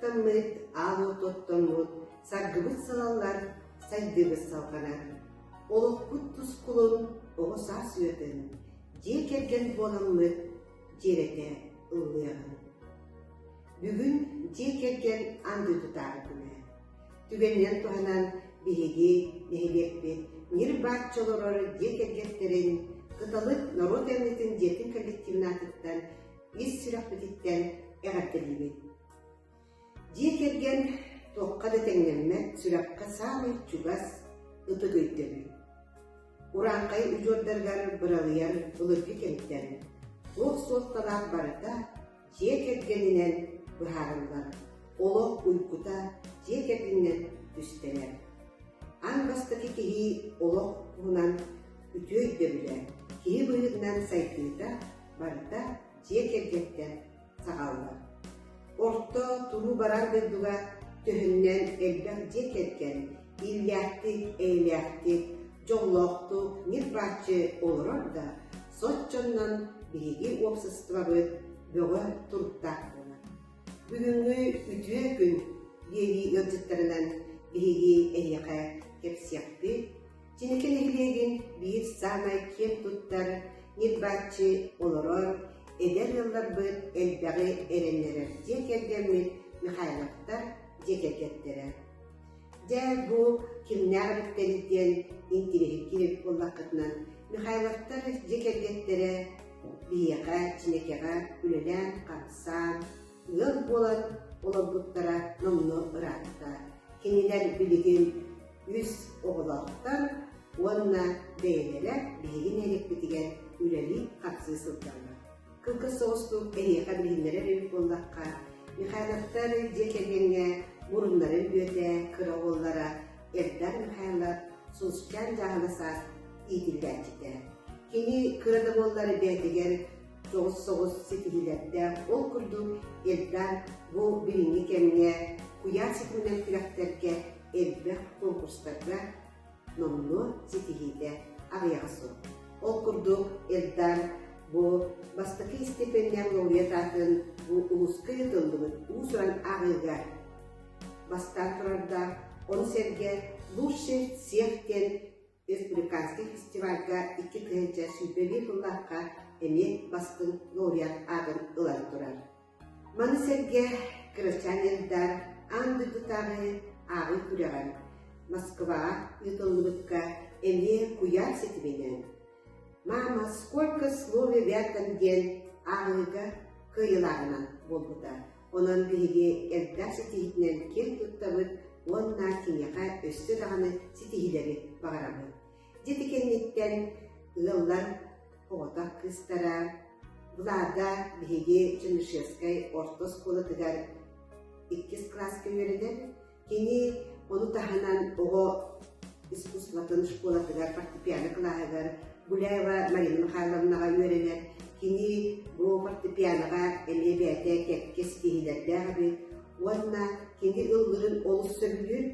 туттаммыт, аал уот оттоммут, саргыбыт салаллар, сайдыыбыт салҕанар. Олохпут тускулун, оҕо саас үөтүн, дьиэ кэргэн буоламмыт дьиэрэтэ ыллыаҕыҥ. Бүгүн дьиэ кэргэн аан дойдутааҕы күнэ. Түгэнинэн туһанан биһиги нэһилиэкпит ньир-бааччы олорор дьиэ кэргэттэрин Кыталык норуот айымньытын дьиэтин коллективын аатыттан ис сүрэхпититтэн эҕэрдэлиибит. Дьиэ кэргэн туохха да тэҥнэммэт сүрэххэ саамай чугас, ытык өйдөбүл. Урааҥхай удьуордарыгар быралыйар былыргы кэмтэн туох суолталаах барыта дьиэ кэргэнинэн быһаарыллар, олох уйгута дьиэ кэргэнинэн түстэнэр. Аан бастакы киһи олох туһунан үтүө өйдөбүлэ, киһи быһыытынан сайдыыта барыта дьиэ кэргэттэн саҕаллар. Орто туруу барар дойдуга төһөннөн элбэх дьиэ кэргэн иллээхтик, эйэлээхтик, дьоллоохтук ньир-бааччы олорор да, соччоннон биһиги уопсастыбабыт бөҕө туруктаах буолар. Бүгүҥҥү үтүө күн биэрии ыалдьыттарынан биһиги эһиэхэ кэпсиэхпит, Чинэкэ нэһилиэгин биир саамай киэн туттар, ньир-бааччы олорор, эдэр ыалларбыт элбэҕи эрэннэрэр дьиэ кэргэммит Михайловтар дьиэ кэргэттэрэ. Дьэ, бу кимнээх эбиттэрий диэн интириэһиргиир эбит буоллаххытынан, Михайловтар дьиэ кэргэттэрэ биһиэхэ Чинэкэҕэ үлэлээн-хамсаан, ыал буолан олорбуттара номнуо ыраатта. Кинилэр билигин үс оҕолоохтор уонна бэйэлэрэ биһиги нэһилиэкпитигэр үлэлии-хамсыы сылдьаллар. Кылгас соҕустук эһиэхэ билиһиннэрэр эбит буоллахха, Михайловтар дьиэ кэргэҥҥэ муруннарын бүөтэ кыра уоллара Эльдар Михайлов Сулусчаан дьааһыла саас иитиллээччитэ. Кини кыра да буоллар бэйэтигэр соҕус соҕус ситиһиилэрдээх. Ол курдук Эльдар бу билиҥҥи кэмҥэ куйаар ситиминэн күрэхтэргэ элбэх конкурстарга номнуо ситиһиитэ аҕыйаҕа суох. Ол курдук Эльдар бу бастакы истипиэнньээх лауреат аатын бу улууска ыытыллыбыт уус-уран ааҕыыга бастаан турардаах, ону сэргэ «Лучший всех» диэн республиканскай фестивальга 2021 сыллаахха эмиэ бастыҥ лауреат аатын ылан турар. Маны сэргэ кырачаан Эльдар аан дойдутааҕы ааҕыы күрэҕэр Москваҕа ыытыллыбыкка эмиэ куйаар ситиминэн «Мама, сколько слов ребятам» диэн ааҕыыга кыайыылааҕынан буолбута. Онон биһиги Эльдар ситиһиитинэн киэн туттабыт уонна киниэхэ өссө даҕаны ситиһиилэри баҕарабыт. Дьэ ити кэнниттэн ыаллар оҕото кыыстара Влада биһиги Чернышевскай орто оскуолатыгар иккис кылааска үөрэнэр. Кини ону таһынан оҕо искусствотын школатыгар фортепиано кылааһыгар Гуляева Марина Михайловнаҕа үөрэнэр. Кини бу фортепианоҕа эмиэ бэйэтэ кэккэ ситиһиилэрдээх эбит уонна кини ыллыырын олус сөбүлүүр.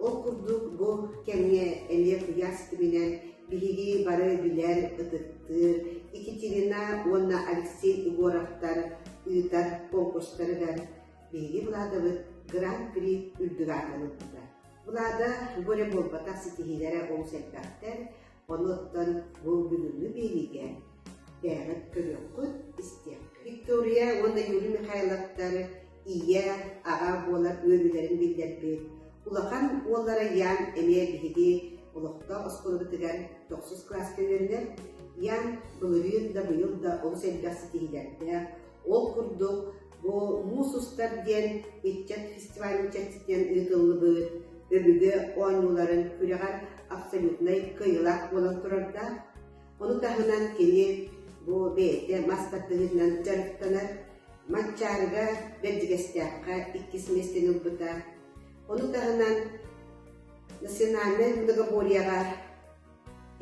Ол курдук бу кэмҥэ эмиэ куйаар ситиминэн биһиги бары билэр, ытыктыыр Екатерина уонна Алексей Егоровтар ыытар конкурстарыгар биһиги Владабыт Гран-при үрдүк аатын ылбыта. Влада бу эрэ буолбатах ситиһиилэрэ олус элбэхтэр, ону оттон бу бүгүҥҥү биэриигэ бэйэҕит көрүөххүт, истиэххит. Виктория уонна Юрий Михайловтар ийэ, аҕа буолар үөрүүлэрин биллэрбит. Улахан уоллара Ян эмиэ биһиги олохтоох оскуолабытыгар тохсус кылааска үөрэнэр. Ян былырыын да быйыл да олус элбэх ситиһиилэрдээх. Ол курдук бу Муус устар диэн ыччат фестивалын чэрчитинэн ыытыллыбыт өбүгэ оонньууларын күрэҕэр абсолютнай кыайыылаах буолан турардаах. Ону таһынан кини бу бэйэтэ мас тардыһыытынан дьарыктанар. Манчаарыга Бэрдьигэстээххэ иккис миэстэни ылбыта. Ону таһынан национальнай многоборьеҕа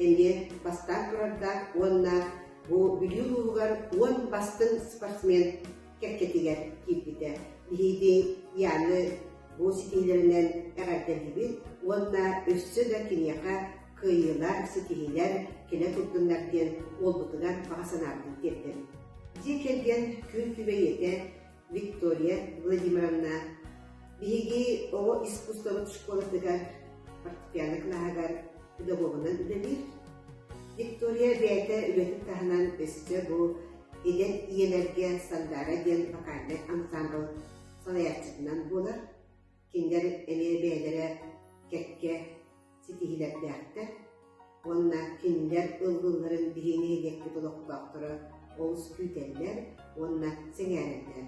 эмиэ бастаан турардаах уонна бу Бүлүү улууһугар 10 бастыҥ спортсмен кэккэтигэр киирбитэ. Биһиги Яны бу ситиһиилэринэн эҕэрдэлиибит уонна өссө да киниэхэ кыайыылар, ситиһиилэр кэлэ турдуннар диэн уолбутугар баҕа санаабытын тиэрдэбит. Дьиэ кэргэн күн күбэй ийэтэ Виктория Владимировна. Биһиги оҕо искусствобыт школатыгар фортепиано кылааһыгар педагогунан үлэлиир. Виктория бэйэтэ үлэтин таһынан өссө бу эдэр ийэлэргэ Сандаара диэн вокальнай ансаамбыл салайааччытынан буолар. Кинилэр эмиэ бэйэлэрэ кэккэ ситиһиилэрдээхтэр уонна кинилэр ыллыылларын биһиги нэһилиэкпит олохтоохторо олус күүтэллэр уонна сэҥээрэллэр.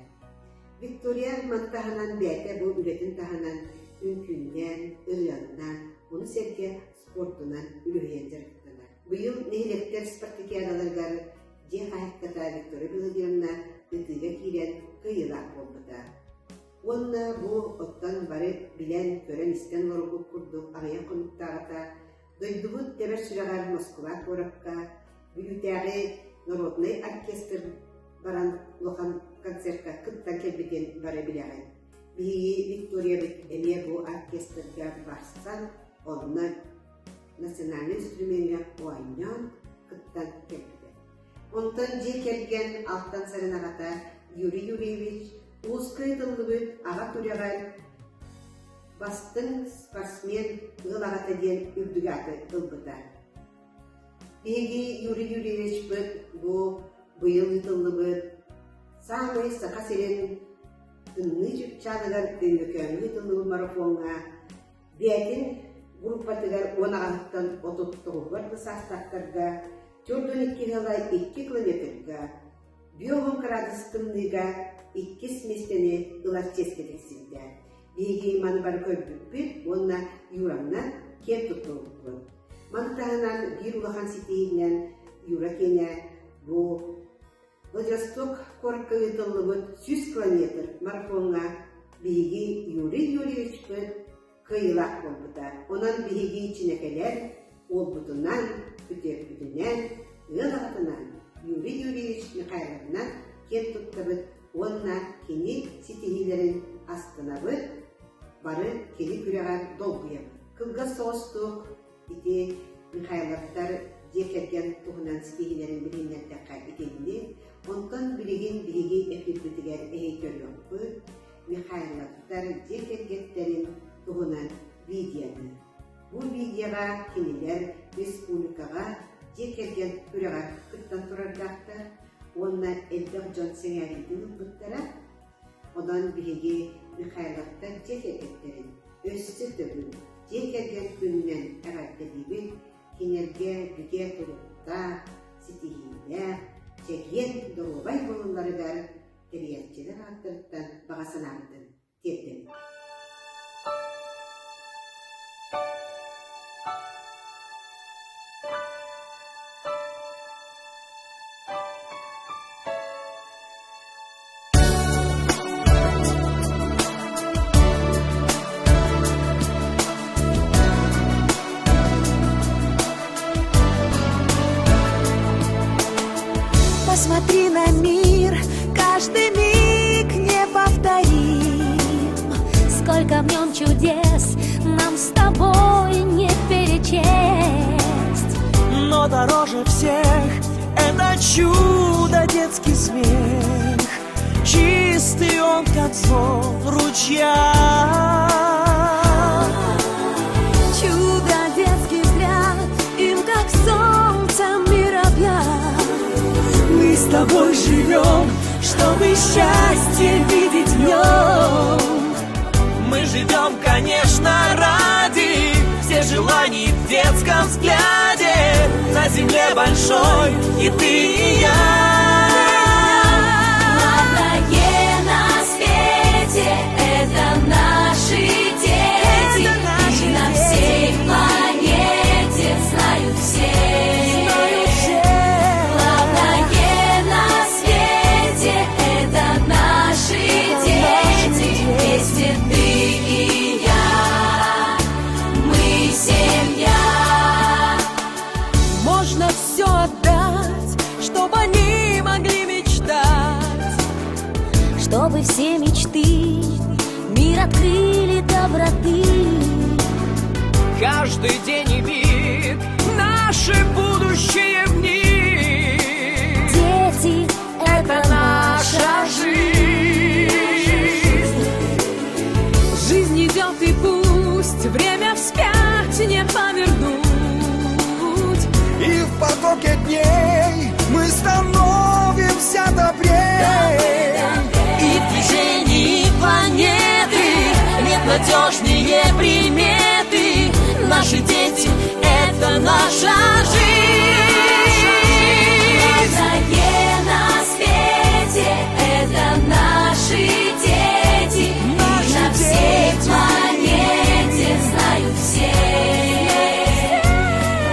Виктория маны таһынан бэйэтэ бу үлэтин таһынан үҥкүүннэн, ырыаннан, ону сэргэ спордунан үлүһүйэн дьарыктанар. Быйыл нэһилиэктэр спартакиадаларыгар дьиэ хаһаайката Виктория Владимировна ытыыга киирэн кыайыылаах буолбута. Уонна бу оттон бары билэн, көрөн-истэн олорбут курдук аҕыйах хонуктааҕыта дойдубут тэбэр сүрэҕэр Москва куоракка Бүлүүтээҕи народнай оркестр баран улахан концертка кыттан кэлбитин бары билэҕит. Биһиги Викториябыт эмиэ бу оркестрга барсан, онно национальнай инструмеҥҥа оонньоон кыттан кэлбитэ. Онтон дьиэ кэргэн алтан сарын аҕата Юрий Юрьевич ууска ыытыллыбыт аҕа күрэҕэр бастыҥ спортсмен ыал аҕата диэн үрдүк ааты ылбыта. Биһиги Юрий Юрьевичпыт бу быйыл ыытыллыбыт саамай Саха сирин тымныы чыпчааныгар Өймөкөөҥҥө ыытыллыбыт марафоҥҥа бэйэтин группатыгар 18-тан 39-гар да саастаахтарга 42 ыала 2 километрга биоһун кыраадыс тымныыга иккис миэстэни ылар чиэскэ тиксибитэ. Биһиги маны бары көрбүппүт уонна Юраннан киэн туттубуппут. Маны таһынан биир улахан ситиһиинэн Юра киэнэ бу Владивосток куоракка ыытыллыбыт 100 километр марафоҥҥа биһиги Юрий Юрьевичпыт кыайыылаах буолбута. Онон биһиги чинэкэлэр уолбутунан, күтүөппүтүнэн, ыал аҕатынан Юрий Юрьевич Михайловынан киэн туттабыт уонна кини ситиһиилэрин астынабыт, бары кини күрэҕэр долгуйабыт. Кылгас соҕустук ити Михайловтар дьиэ кэргэн туһунан ситиһиилэрин билиһиннэрдэххэ итинник. Онтон билигин биһиги эфирбитигэр эһи көрүөхпүт Михайловтар дьиэ кэргэттэрин туһунан видеоны. Бу видеоҕа кинилэр республикаҕа дьиэ кэргэн күрэҕэр кыттан турардаахтар уонна элбэх дьон сэҥээриитин ылбыттара. Онон биһиги Михайловтар дьиэ кэргэттэрин өссө төгүл дьиэ кэргэн күнүнэн эҕэрдэлиибит, кинилэргэ бигэ туруктаах, ситиһиилээх, чэгиэн доруобай буолалларыгар тэрийээччилэр ааттарыттан баҕа санаабытын тиэрдэбит. Посмотри на мир, каждый миг неповторим. Сколько в нем чудес нам с тобой не перечесть. Но дороже всех это чудо детский смех. Чистый он, как звон ручья. Чудо детский взгляд, им как солнце мир объят. Мы с тобой живем, чтобы счастье видеть в нем. Мы живем, конечно, ради всех желаний в детском взгляде. На земле большой и ты, и я. Главное на свете это наши дети. Это наши И на дети. всей планете знают все. Знают все. Главное на свете это наши Это дети. наши дети. Вместе ты и я. Мы семья. Можно все отдать, чтобы они могли мечтать. Чтобы все мечты мир открыли доброты. Каждый день и миг наше будущее в них. Дети — это наша жизнь. разлуке дней мы становимся добрее. И в движении планеты нет надежнее приметы. Наши дети — это наша жизнь. Главное на свете — это наши дети. Наши И на всей дети. планете знают все.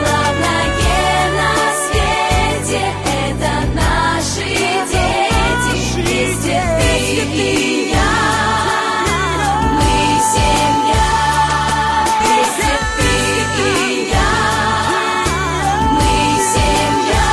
Главное на свете — это наши дети. Вместе ты и я. Мы семья. Вместе ты и я. Мы семья.